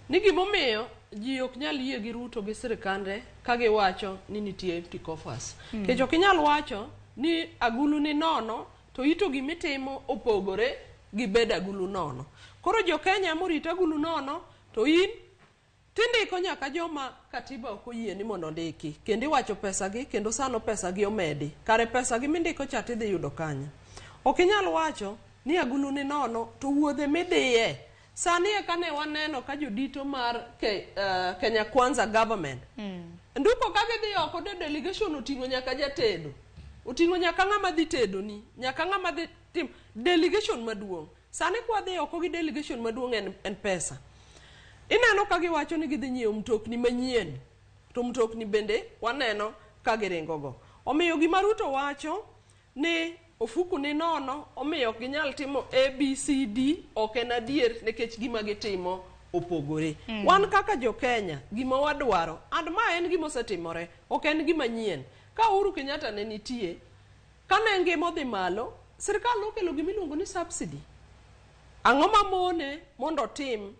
Ni gimomiyo ji ok nyal yie gi Ruto gi sirikande ka giwacho ni nitie empty coffers. Nikech ok inyal wacho ni agulu ni nono to ito gimitimo opogore gi bed agulu nono. Koro jo Kenya morit agulu nono to in tindiko nyaka joma katiba ok oyie ni mondo ondiki kendo iwacho pesa gi kendo sano pesa gi omedi kare pesa gi mindiko cha tidhi yudo kanye. Ok inyal wacho ni agulu ni nono to wuodhe midhiye sani eka ne waneno ka jodito mar Kenya Kwanza government nduko ka gidhi oko de delegation oting'o nyaka jatedo oting'o nyaka ng'ama dhi tedoni nyaka ng'ama dhi tim delegation maduong' sani kwadhi oko gi delegation maduong' en pesa ineno ka giwacho ni gidhi nyiewo mtokni manyien to mtokni bende waneno ka giringo go omiyo gima Ruto wacho ni ofuku ni nono omiyo ok ginyal timo A, B, C, D ok en adier nikech gima gitimo opogore. Wan kaka jo Kenya gima wadwaro and ma en gima osetimore ok en gima nyien. Ka Uhuru Kenyatta ne nitie kane ngima odhi malo sirikal nokelo gima iluongo ni subsidy. Ang'o mamone mondo otim